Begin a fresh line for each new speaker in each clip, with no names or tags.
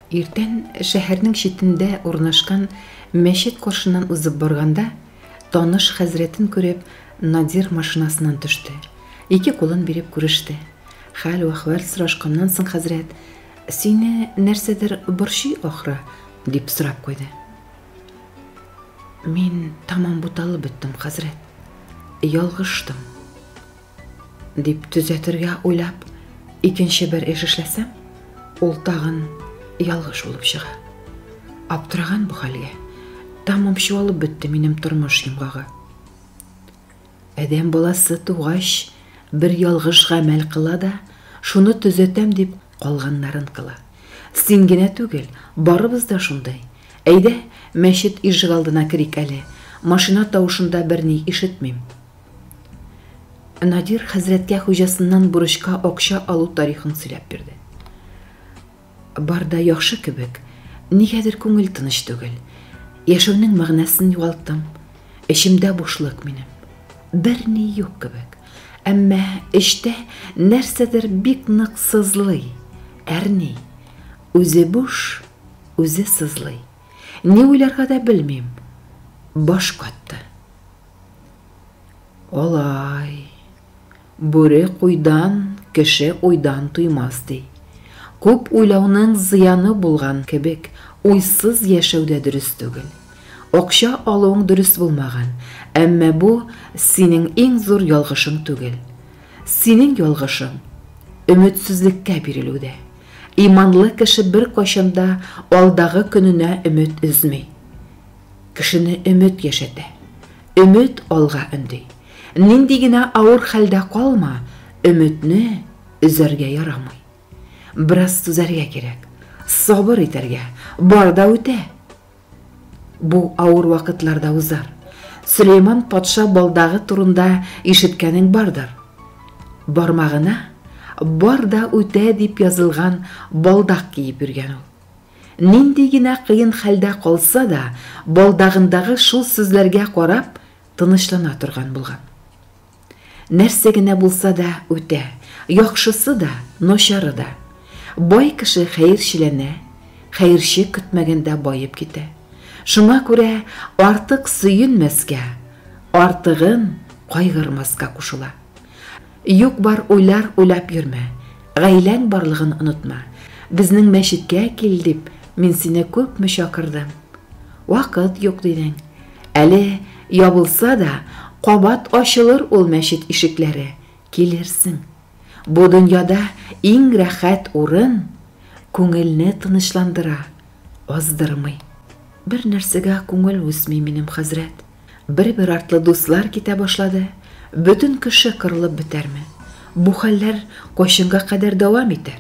Иртән шәһәрнең читендә урнашкан мәчет каршыннан узып барганда, таныш хәзрәтен күреп, Надир машинасыннан төште. Ике кулын биреп күреште. Хәл-әхвәл сорашканнан соң хәзрәт, Сине нәрсәдер борчый, ахры? дип сорап куйды. Мин тамам буталып беттем, хәзрәт. Ялгыштым. Дип төзәтергә уйлап, икенче бер эш эшләсәм, ул тагын ялгыш булып чыга. Аптыраган бу хәлгә. Тәмам чуалып бетте минем тормыш йомгагы. Адәм баласы тугач, бер ялгыш гамәл кыла да, шуны төзәтәм дип калганнарын кыла. Син генә түгел, барыбыз да шундый. Әйдә, мәчет ишегалдына керик әле. Машина тавышында берни ишетмим. Надир хәзрәткә хуҗасыннан бурычка акча алу тарихын сөйләп бирде. Бар да яхшы кебек, нигәдер күңел тыныч түгел. Яшәүнең мәгънәсен югалттым. Эчемдә бушлык минем. Берни юк кебек. Әмма эчтә нәрсәдер бик нык сызлый, әрни. Үзе буш, үзе сызлый. Ни уйларга да белмим. Баш катты. Алай. Бүре куйдан, кеше уйдан туймас, ди. Күп уйлауның зыяны булган кебек, уйсыз яшәү дә дөрес түгел. Акча алуың дөрес булмаган, әмма бу синең иң зур ялгышың түгел. Синең ялгышың өметсезлеккә бирелүдә. Иманлы кеше беркайчан да алдагы көненә өмет өзми. Кешене өмет яшәтә. Өмет алга өнди. Нинди генә авыр хәлдә калма, өметне өзәргә ярамый. Бераз түзәргә кирәк. Сабыр итәргә. Бар да үтә. Бу авыр вакытлар да узар. Сөләйман патша балдагы турында ишеткәнең бардыр. Бармагына бар да үтә дип язылган балдак киеп йөргән ул. Нинди генә кыен хәлдә калса да, балдагындагы шул сүзләргә карап, тынычлана торган булган. Нәрсә генә булса да үтә, яхшысы да, начары да. Бай кеше хәерчеләнә, хәерче көтмәгәндә баеп китә. Шуңа күрә артык сөенмәскә, артыгын кайгырмаска кушыла. Юк-бар уйлар уйлап йөрмә, гаиләң барлыгын онытма. Безнең мәчеткә кил дип, мин сине күпме чакырдым. Вакыт юк дидең. Әле ябылса да, кабат ачылыр ул мәчет ишекләре, килерсең. Бу дөньяда иң рәхәт урын, күңелне тынычландыра, аздырмый. Бер нәрсәгә күңел үсми минем, хәзрәт. Бер-бер артлы дуслар китә башлады. Бөтен кеше кырылып бетәрме? Бу хәлләр кайчанга кадәр дәвам итәр?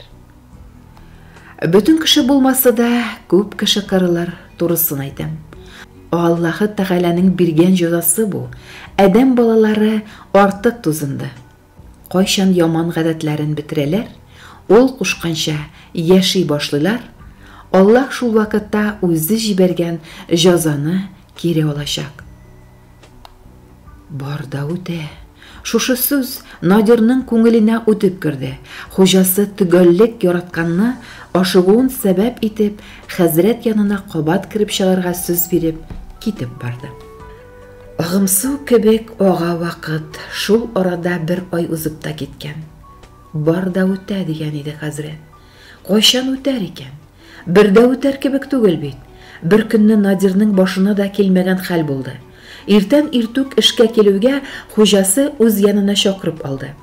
Бөтен кеше булмаса да, күп кеше кырылыр, турысын әйтәм. Аллаһы Тәгаләнең биргән җәзасы бу. Адәм балалары артык тузынды. Кайчан яман гадәтләрен бетерәләр, ул кушканча яши башлыйлар, Аллаһ шул вакытта үзе җибәргән җәзаны кире алачак. Бар да үтә. Шушы сүз Надирның күңеленә үтеп керде. Хуҗасы төгәллек яратканны ашыгуын сәбәп итеп, хәзрәт янына кабат кереп чыгарга сүз биреп, китеп барды. Агымсу кебек ага вакыт, шул арада бер ай узып та киткән. Бар да үтә, дигән иде хәзрәт. Кайчан үтәр икән? Бер дә үтәр кебек түгел бит. Бер көнне Надирның башына да килмәгән хәл булды. Иртән иртүк эшкә килүгә хуҗасы үз янына чакырып алды.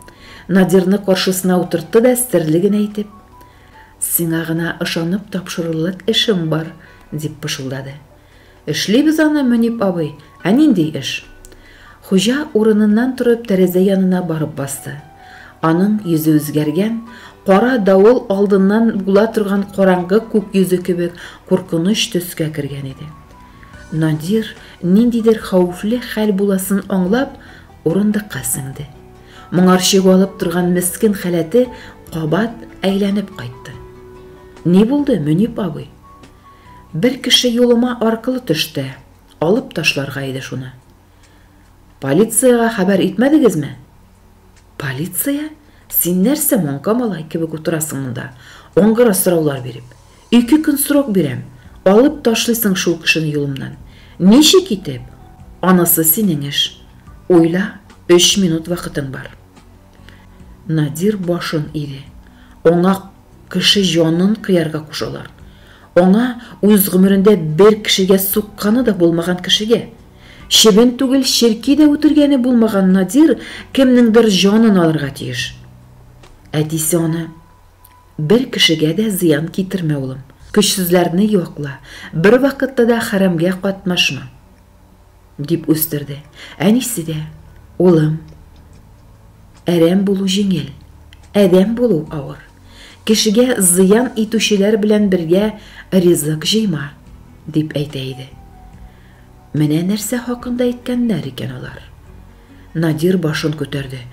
Надирны каршысына утыртты да серле генә итеп, Сиңа гына ышанып тапшырырлык эшем бар, дип пышылдады. Эшлибез аны, Мөнип абый. Ә нинди эш? Хуҗа урыныннан торып тәрәзә янына барып басты. Аның йөзе үзгәргән, кара давыл алдыннан була торган караңгы күк йөзе кебек куркыныч төскә кергән иде. Надир, ниндидер хәвефле хәл буласын аңлап, урындыкка сеңде. Моңарчы югалып торган мескен халәте кабат әйләнеп кайтты. Ни булды, Мөнип абый? Бер кеше юлыма аркылы төште, алып ташларга иде шуны. Полициягә хәбәр итмәдегезме? Полиция? Син нәрсә, маңка малай кебек утырасың монда, аңгыра сораулар биреп? Ике көн срок бирәм. Алып ташлыйсың шул кешене юлымнан. Ничек итеп? Анысы синең эш. Уйла, өч минут вакытың бар. Надир башын иде. Аңа кеше җанын кыярга кушалар. Аңа үз гомерендә бер кешегә сукканы да булмаган кешегә. Чебен түгел, черки дә үтергәне булмаган Надир кемнеңдер җанын алырга тиеш. Әтисе аны Бер кешегә дә зыян китермә, улым. Көчсезләрне якла, бервакытта да хәрәмгә катнашма, дип үстерде. Әнисе дә, Улым, әрәм булу җиңел, адәм булу авыр. Кешегә зыян итүчеләр белән бергә ризык җыйма, дип әйтә иде. Менә нәрсә хакында әйткәннәр икән алар. Надир башын күтәрде.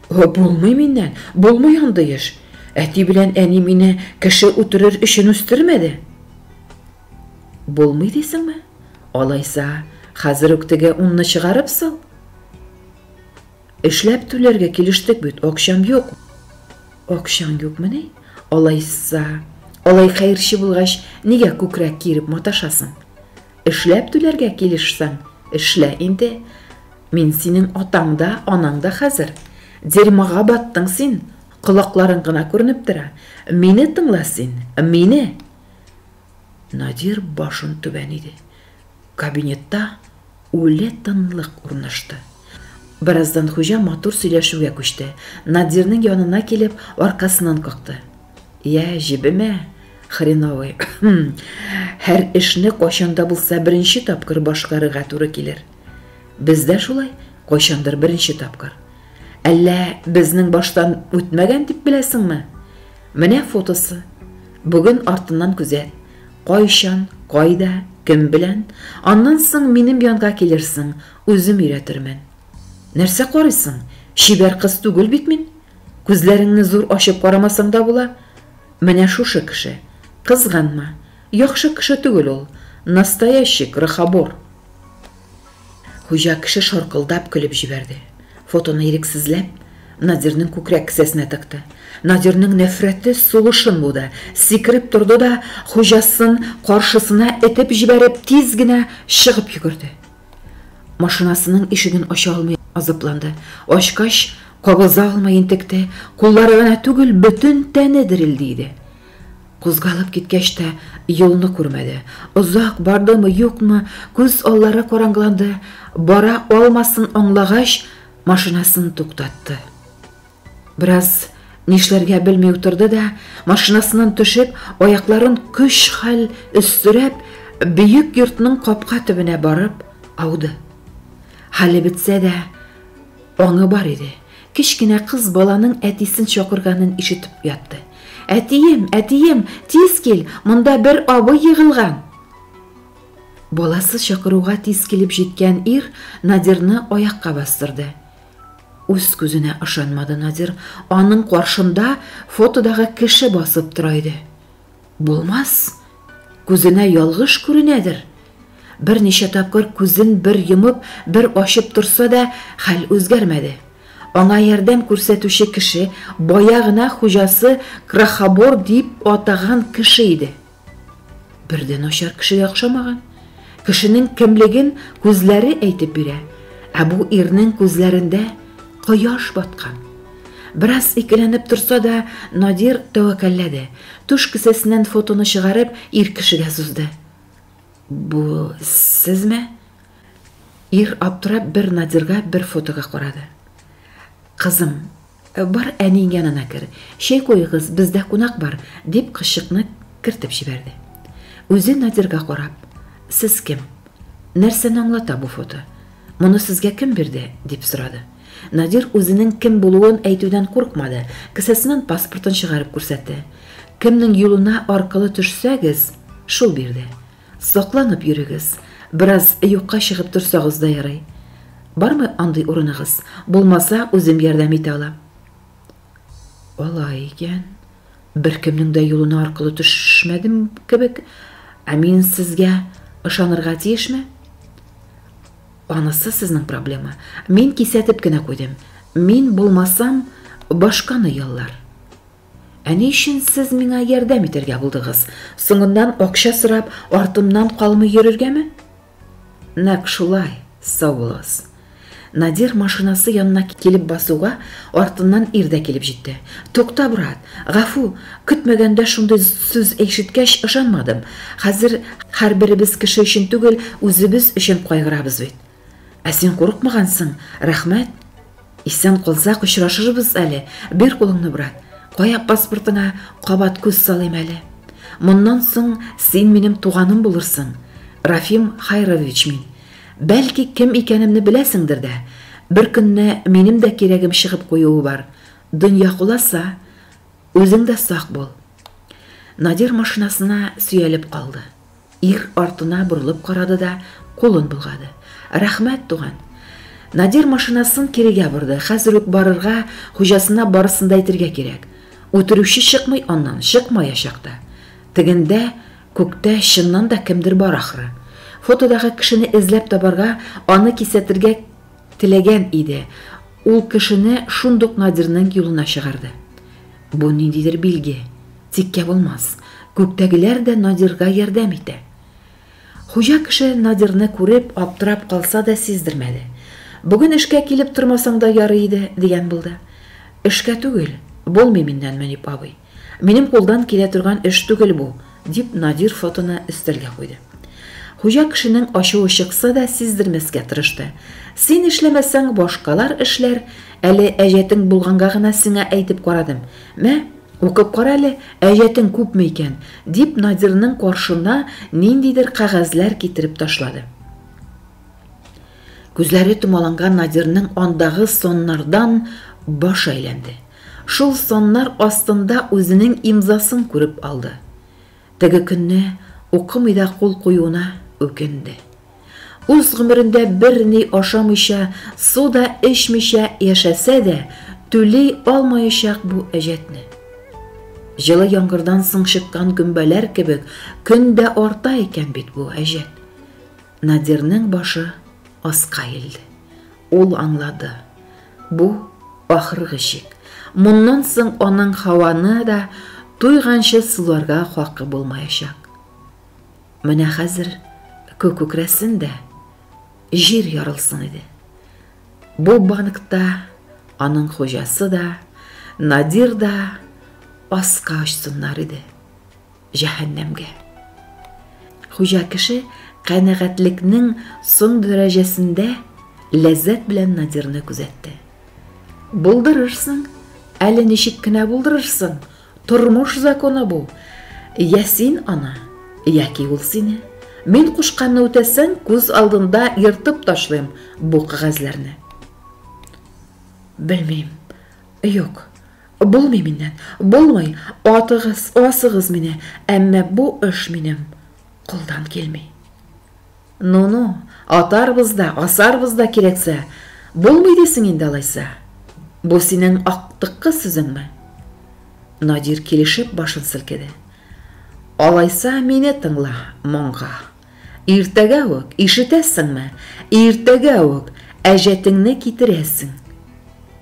О, булмый миннән, булмый андый эш. Әти белән әни мине кеше үтерер өчен үстермәде. Булмый дисеңме? Алайса, хәзер үк теге унны чыгарып сал. Эшләп түләргә килештек бит, акчам юк. Акчаң юкмыни? Алайса, алай хәерче булгач, нигә күкрәк киереп маташасың? Эшләп түләргә килешсәң, эшлә инде. Мин синең атаң да, анаң да хәзер. Дерьмага баттың син, колакларың гына күренеп тора. Мине тыңла син, мине! Надир башын түбән иде. Кабинетта үле тынлык урнашты. Бераздан хуҗа матур сөйләшүгә күчте. Надирның янына килеп, аркасыннан какты. Я, җебемә, хреновый. Һәр эшне кайчан да булса беренче тапкыр башкарырга туры килер. Бездә шулай, кайчандыр беренче тапкыр. Әллә безнең баштан үтмәгән дип беләсеңме? Менә фотосы. Бүген артыннан күзәт. Кайчан, кайда, кем белән? Аннан соң минем янга килерсең, үзем өйрәтермен. Нәрсә карыйсың? Чибәр кыз түгел бит мин. Күзләреңне зур ачып карамасаң да була. Менә шушы кеше. Кызганма. Яхшы кеше түгел ул. Настоящий крохобор. Хуҗа кеше шаркылдап көлеп җибәрде. Фотоны ирексезләп, Надирның күкрәк кесәсенә тыкты. Надирның нәфрәте сулышын буды. Сикереп торды да, хуҗасын каршысына этеп җибәреп, тиз генә чыгып йөгерде. Машинасының ишеген ача алмый азапланды. Ачкач, кабыза алмый интекте. Куллары гына түгел, бөтен тәне дерелди иде. Кузгалып киткәч тә юлны күрмәде. Озак бардымы, юкмы, күз аллары караңгыланды. Бара алмасын аңлагач, машинасын туктатты. Бераз нишләргә белми утырды да, машинасыннан төшеп, аякларын көч-хәл өстерәп, бөек йортның капка төбенә барып ауды. Хәле бетсә дә, аңы бар иде. Кечкенә кыз баланың әтисен чакырганын ишетеп ятты. Әтием, әтием, тиз кил, монда бер абый егылган. Баласы чакыруга тиз килеп җиткән ир Надирны аякка бастырды. Үз күзенә ышанмады Надир. Аның каршында фотодагы кеше басып тора иде. Булмас, күзенә ялгыш күренәдер. Берничә тапкыр күзен бер йомып, бер ачып торса да, хәл үзгәрмәде. Аңа ярдәм күрсәтүче кеше бая гына хуҗасы Крахобор дип атаган кеше иде. Бер дә начар кешегә охшамаган. Кешенең кемлеген күзләре әйтеп бирә. Ә бу ирнең күзләрендә кояш баткан. Бераз икеләнеп торса да, Надир тәвәккәлләде. Түш кесәсеннән фотоны чыгарып, ир кешегә сузды. Бу сезме? Ир аптырап бер Надирга, бер фотога карады. Кызым, бар әниең янына кер. Чәй куегыз, бездә кунак бар, дип кызчыкны кертеп җибәрде. Үзе Надирга карап, Сез кем? Нәрсәне аңлата бу фото? Моны сезгә кем бирде? дип сорады. Надир үзенең кем булуын әйтүдән куркмады, кесәсеннән паспортын чыгарып күрсәтте. Кемнең юлына аркылы төшсәгез, шул бирде. Сакланып йөрегез, бераз юкка чыгып торсагыз да ярый. Бармы андый урыныгыз? Булмаса, үзем ярдәм итә алам. Алай икән. Беркемнең дә юлына аркылы төшмәдем кебек. Ә мин сезгә ышанырга тиешме? Анысы сезнең проблема. Мин кисәтеп кенә куйдым. Мин булмасам, башканы яллар. Ә ни өчен сез миңа ярдәм итәргә булдыгыз? Соңыннан акча сорап, артымнан калмый йөрергәме? Нәкъ шулай, сау булыгыз. Надир машинасы янына килеп басуга, артыннан ир дә килеп җитте. Тукта, брат, гафу, көтмәгәндә шундый сүз ишеткәч ышанмадым. Хәзер һәрберебез кеше өчен түгел, үзебез өчен кайгырабыз бит. Ә син курыкмагансың, рәхмәт. Исән калсак очрашырбыз әле. Бир кулыңны, брат. Кая паспортыңа кабат күз салыйм әле. Моннан соң син минем туганым булырсың. Рафим Хайрович мин. Бәлки кем икәнемне беләсеңдер дә. Бер көнне минем дә кирәгем чыгып куюы бар. Дөнья куласа, үзең дә сак бул. Надир машинасына сөялеп калды. Ир артына борылып карады да кулын болгады. Рәхмәт, туган. Надир машинасын кирегә борды. Хәзер үк барырга, хуҗасына барысын да әйтергә кирәк. Үтерүче чыкмый аннан, чыкмаячак та. Тегендә, күктә чыннан да кемдер бар ахры. Фотодагы кешене эзләп табарга, аны кисәтергә теләгән иде. Ул кешене шундук Надирның юлына чыгарды. Бу ниндидер билге. Тиккә булмас. Күктәгеләр дә Надирга ярдәм итә. Хуҗа кеше Надирны күреп, аптырап калса да сиздермәде. Бүген эшкә килеп тормасаң да ярый иде, дигән булды. Эшкә түгел, булмый миннән, Мөнип абый. Минем кулдан килә торган эш түгел бу, дип Надир фотоны өстәлгә куйды. Хуҗа кешенең ачуы чыкса да сиздермәскә тырышты. Син эшләмәсәң, башкалар эшләр, әле әҗәтең булганга гына сиңа әйтеп карадым. Мә, укып кара әле, әҗәтең күпме икән, дип Надирның каршына ниндидер кәгазьләр китереп ташлады. Күзләре томаланган Надирның андагы саннардан башы әйләнде. Шул саннар астында үзенең имзасын күреп алды. Теге көнне укымый да кул куюына үкенде. Үз гомерендә берни ашамыйча, су да эчмичә яшәсә дә, түли алмаячак бу әҗәтне. Җылы яңгырдан соң чыккан гөмбәләр кебек көн дә арта икән бит бу әҗәт. Надирның башы аска иелде. Ул аңлады. Бу ахыргы чик. Моннан соң аның һаваны да туйганчы суларга хакы булмаячак. Менә хәзер күк күкрәсен дә, җир ярылсын иде. Бу банкта аның хуҗасы да, Надир да аска очсыннар иде. Җәһәннәмгә. Хуҗа кеше канәгатьлекнең соң дәрәҗәсендә ләззәт белән Надирны күзәтте. Булдырырсың, әле ничек кенә булдырырсың, тормыш законы бу. Я син аны, яки ул сине. Мин кушканны үтәсәң, күз алдында ертып ташлыйм бу кәгазьләрне. Белмим. Юк. Булмый миннән, булмый, атыгыз, асыгыз мине, әмма бу эш минем кулдан килми. Ну-ну, атарбыз да, асарбыз да кирәксә. Булмый дисең инде алайса. Бу синең актыккы сүзеңме? Надир килешеп башын селкеде. Алайса мине тыңла, моңга. Иртәгә үк, ишетәсеңме? Иртәгә үк әҗәтеңне китерәсең.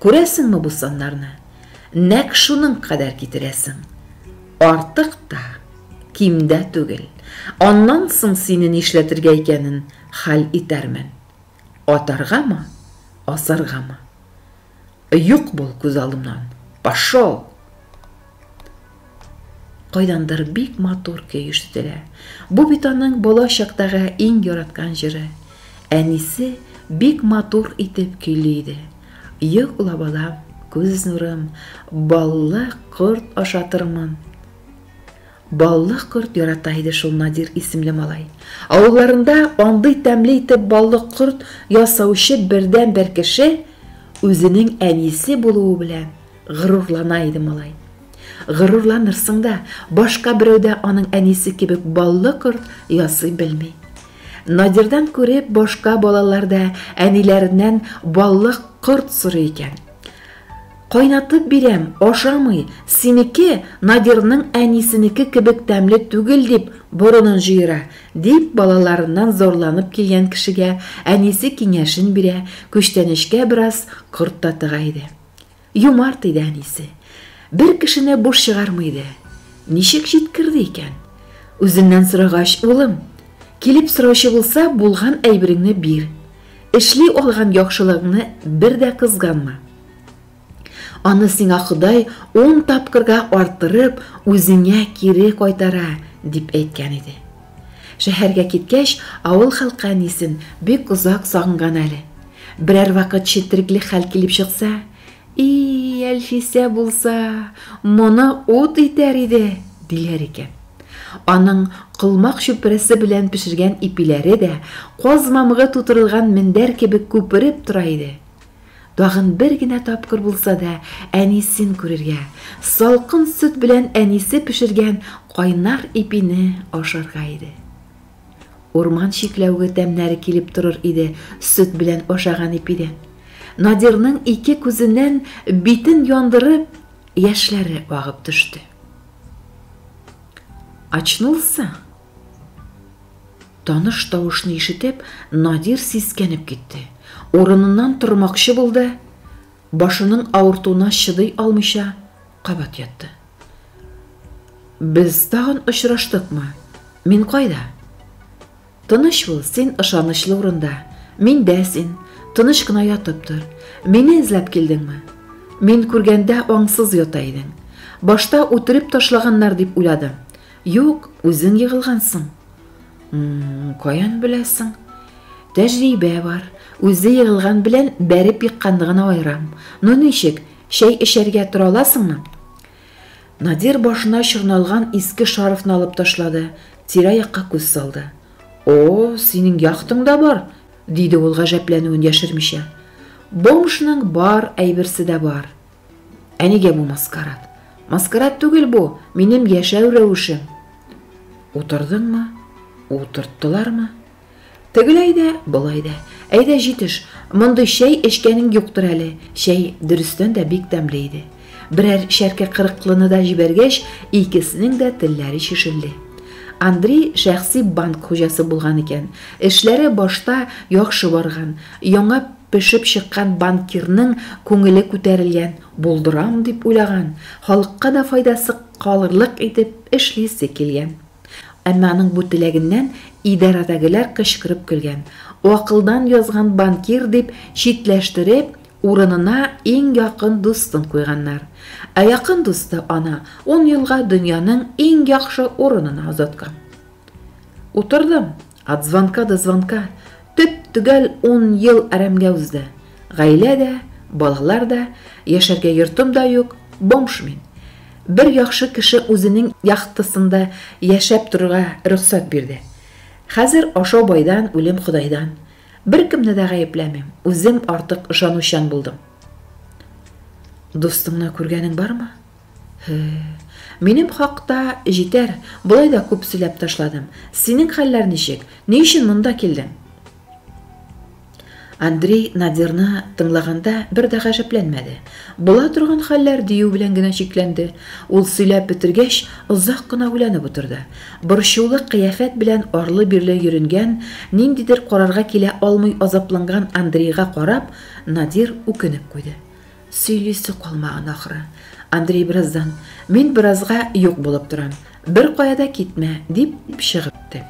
Күрәсеңме бу саннарны? Нәкъ шуның кадәр китерәсең. Артык та, ким дә түгел. Аннан соң сине нишләтергә икәнен хәл итәрмен. Атаргамы, асаргамы? Юк бул күз алдымнан. Пошел! Кайдандыр бик матур көй ишетелә. Бу бит аның бала чактагы иң яраткан җыры. Әнисе бик матур итеп көйли иде. Йокла, балам, күз нурым, баллы корт ашатырмын. Баллы корт ярата иде шул Надир исемле малай. Авылларында андый тәмле итеп баллы корт ясаучы бердәнбер кеше үзенең әнисе булуы белән горурлана иде малай. Горурланырсың да, башка берәү дә аның әнисе кебек баллы корт ясый белми. Надирдан күреп, башка балалар да әниләреннән баллы корт сорый икән. Кайнатып бирәм, ашамый, синеке Надирның әнисенеке кебек тәмле түгел дип борынын җыера, дип балаларыннан зарланып килгән кешегә әнисе киңәшен бирә, күчтәнәчкә бераз корт та тыга иде. Юмарт иде әнисе. Бер кешене буш чыгармый иде. Ничек җиткерде икән? Үзеннән сорагач, улым, килеп сораучы булса, булган әйбереңне бир. Эшли алган яхшылыгыңны бер дә кызганма. Аны сиңа Ходай ун тапкырга арттырып, үзеңә кире кайтара, дип әйткән иде. Шәһәргә киткәч, авыл халкы әнисен бик озак сагынган әле. Берәр вакыт четерекле хәл килеп чыкса, И, Әлфисә булса, моны ут итәр иде, диләр икән. Аның колмак чүпрәсе белән пешергән ипиләре дә каз мамыгы тутырылган мендәр кебек күпереп тора иде. Тагын бер генә тапкыр булса да әнисен күрергә, салкын сөт белән әнисе пешергән кайнар ипине ашарга иде. Урман чикләвеге тәмнәре килеп торыр иде сөт белән ашаган ипидән. Надирның ике күзеннән битен яндырып, яшьләре агып төште. Очнулся? Таныш тавышны ишетеп, Надир сискәнеп китте. Урыныннан тормакчы булды, башының авыртуына чыдый алмыйча кабат ятты. Без тагын очраштыкмы? Мин кайда? Тыныч бул, син ышанычлы урында. Миндә син. Тыныч кына ятып тор. Мине эзләп килдеңме? Мин күргәндә аңсыз ята идең. Башта үтереп ташлаганнар дип уйладым. Юк, үзең егылгансың. Каян беләсең? Тәҗрибә бар. Үзе егылган белән бәреп екканны гына аерам. Ну ничек, чәй эчәргә тора аласыңмы? Надир башына чорналган иске шарфны алып ташлады, тирә-якка күз салды. О, синең яхтың да бар, диде ул гаҗәпләнүен яшермичә. Бомжның бар әйберсе дә бар. Ә нигә бу маскарад? Маскарад түгел бу, минем яшәү рәвешем. Утырдыңмы? Утырттылармы? Тегеләй дә, болай да. Әйдә җитеш, мондый чәй эчкәнең юктыр әле. Чәй дөрестән дә бик тәмле иде. Берәр чәркә кырыклыны да җибәргәч, икесенең дә телләре чишелде. Андрей шәхси банк хуҗасы булган икән. Эшләре башта яхшы барган. Яңа пешеп чыккан банкирның күңеле күтәрелгән, булдырам дип уйлаган, халыкка да файдасы калырлык итеп эшлисе килгән. Әмма аның бу теләгеннән идарәдәгеләр кычкырып көлгән. Акылдан язган банкир дип читләштереп, урынына иң якын дустын куйганнар. Ә якын дусты аны ун елга дөньяның иң яхшы урынына озаткан. Утырдым, от звонка до звонка, төп-төгәл ун ел әрәмгә узды. Гаилә дә, балалар да, яшәргә йортым да юк, бомж мин. Бер яхшы кеше үзенең яхтасында яшәп торырга рөхсәт бирде. Хәзер ашау байдан, үлем Ходайдан. Беркемне дә гаепләмим, үзем артык ышанучан булдым. Дустыңны күргәнең бармы? Һе. Минем хакта җитәр, болай да күп сөйләп ташладым. Синең хәлләр ничек? Ни өчен монда килдең? Андрей Надирны тыңлаганда бер дә гаҗәпләнмәде. Була торган хәлләр дию белән генә чикләнде. Ул сөйләп бетергәч, озак кына уйланып утырды. Борчулы кыяфәт белән арлы-бирле йөренгән, ниндидер карарга килә алмый азапланган Андрейга карап, Надир үкенеп куйды. Сөйлисе калмаган ахры. Андрей бераздан, Мин беразга юк булып торам, беркая да китмә, дип чыгып китте.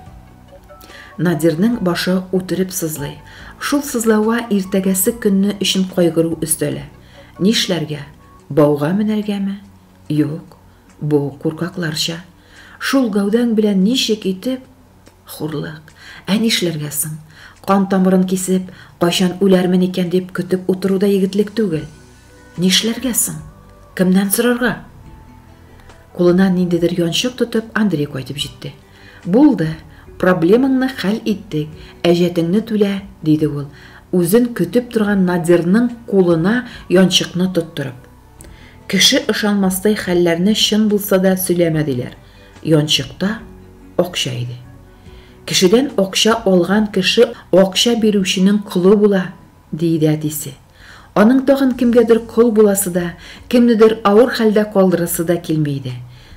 Надирның башы үтереп сызлый. Шул сызлауга иртәгәсе көнне өчен кайгыру өстәлә. Нишләргә? Бауга менәргәме? Юк, бу куркакларча. Шул гәүдәң белән ничек итеп? Хурлык. Ә нишләргә соң? Кан тамырын кисеп, кайчан үләрмен икән дип көтеп утыру да егетлек түгел. Нишләргә соң? Кемнән сорарга? Кулына ниндидер янчык тотып, Андрей кайтып җитте. Булды, проблемаңны хәл иттек, әҗәтеңне түлә, диде ул, үзен көтеп торган Надирның кулына янчыкны тоттырып. Кеше ышанмастай хәлләрне чын булса да сөйләмә, диләр. Янчыкта акча иде. Кешедән акча алган кеше акча бирүченең колы була, ди иде әтисе. Аның тагын кемгәдер кол буласы да, кемнедер авыр хәлдә калдырасы да килми иде.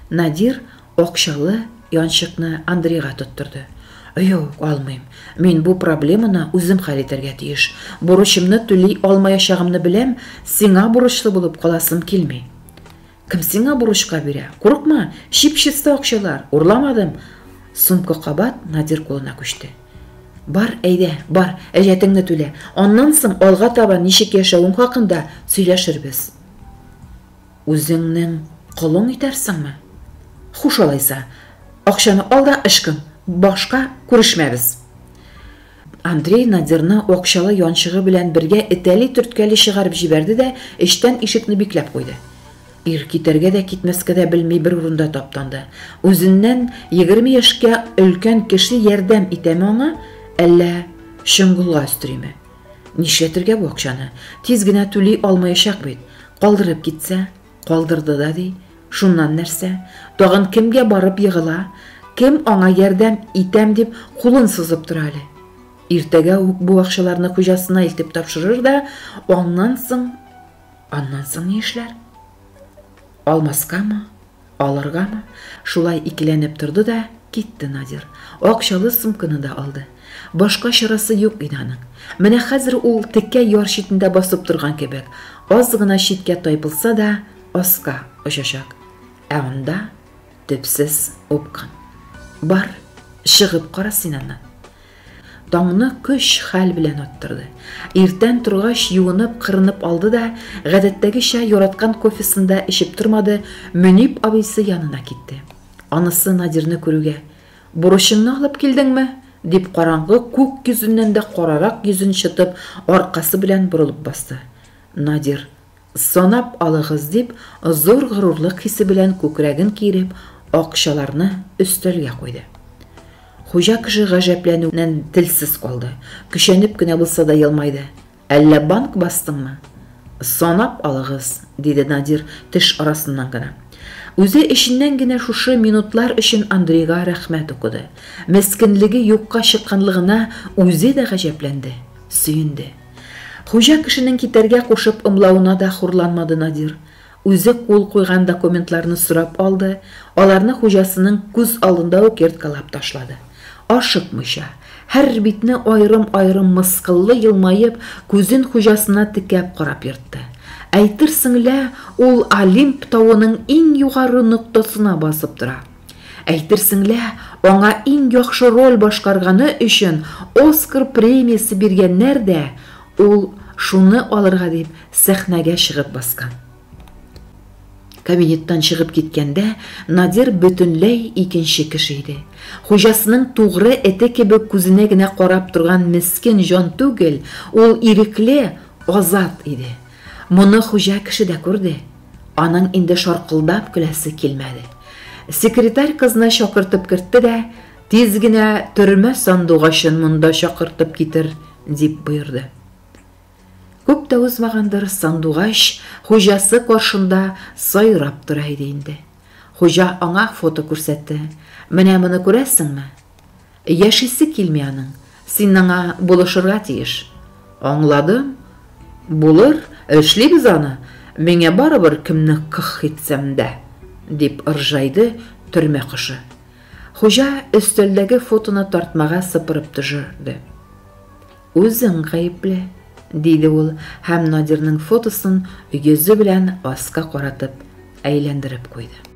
Надир акчалы янчыкны Андрейга тоттырды. Юк, алмыйм. Мин бу проблеманы үзем хәл итәргә тиеш. Бурычымны түли алмаячагымны беләм, сиңа бурычлы булып каласым килми. Кем сиңа бурычка бирә? Курыкма, чип-чиста акчалар, урламадым. Сумка кабат Надир кулына күчте. Бар, әйдә, бар, әҗәтеңне түлә. Аннан соң алга таба ничек яшәвең хакында сөйләшербез. Үзеңнең колың итәрсеңме? Хуш алайса. Акчаны ал да ычкын. Башка күрешмәбез. Андрей Надирны акчалы янчыгы белән бергә этәли-төрткәли чыгарып җибәрде дә эчтән ишекне бикләп куйды. Ир китәргә дә, китмәскә дә белми бер урында таптанды. Үзеннән 20 яшькә өлкән кеше ярдәм итәме аңа, әллә чоңгылга өстериме? Нишләтергә бу акчаны? Тиз генә түли алмаячак бит. Калдырып китсә, калдырды да ди. Шуннан нәрсә? Тагын кемгә барып егыла? Кем аңа ярдәм итәм дип кулын сузып тора әле? Иртәгә үк бу акчаларны хуҗасына илтеп тапшырыр да, аннан соң, аннан соң ни эшләр? Алмаскамы? Алыргамы? Шулай икеләнеп торды да китте Надир. Акчалы сумканы да алды. Башка чарасы юк иде аның. Менә хәзер ул текә яр читендә басып торган кебек, аз гына читкә тайпылса да, аска очачак. Ә анда төпсез упкын. Бар, чыгып кара син аннан. Таңны көч-хәл белән аттырды. Иртән торгач юынып, кырынып алды да, гадәттәгечә яраткан кофесын да эчеп тормады, Мөнип абыйсы янына китте. Анысы Надирны күрүгә, Бурычыңны алып килдеңме? дип караңгы күк йөзеннән дә карарак йөзен чытып, аркасы белән борылып басты. Надир, Санап алыгыз, дип, зур горурлык хисе белән күкрәген киереп, акчаларны өстәлгә куйды. Хуҗа кеше гаҗәпләнүеннән телсез калды. Көчәнеп кенә булса да елмайды. Әллә банк бастыңмы? Санап алыгыз, диде Надир теш арасыннан гына. Үзе эченнән генә шушы минутлар өчен Андрейга рәхмәт укыды. Мескенлеге юкка чыкканлыгына үзе дә гаҗәпләнде, сөенде. Хуҗа кешенең китәргә кушып ымлавына да хурланмады Надир. Үзе кул куйган документларны сорап алды, аларны хуҗасының күз алдында ук ерткалап ташлады. Ашыкмыйча, һәр битне аерым-аерым мыскыллы елмаеп, күзен хуҗасына текәп карап ертты. Әйтерсең лә, ул Олимп тавының иң югары ноктасына басып тора. Әйтерсең лә, аңа иң яхшы роль башкарганы өчен Оскар премиясе биргәннәр дә, ул шуны алырга дип сәхнәгә чыгып баскан. Кабинеттан чыгып киткәндә, Надир бөтенләй икенче кеше иде. Хуҗасының тугры эте кебек күзенә генә карап торган мескен җан түгел, ул ирекле, азат иде. Моны хуҗа кеше дә күрде. Аның инде шаркылдап көләсе килмәде. Секретарь кызны чакыртып кертте дә, Тиз генә төрмә сандугачын монда чакыртып китер, дип боерды. Күп тә узмагандыр, сандугач хуҗасы каршында сайрап тора иде инде. Хуҗа аңа фото күрсәтте. Менә моны күрәсеңме? Яшисе килми аның. Син аңа булышырга тиеш. Аңладым. Булыр, эшлибез аны. Миңа барыбер кемне кых итсәм дә, дип ыржайды төрмә кошы. Хуҗа өстәлдәге фотоны тартмага сыпырып төшерде. Үзең гаепле, диде ул һәм Надирның фотосын йөзе белән аска каратып әйләндереп куйды.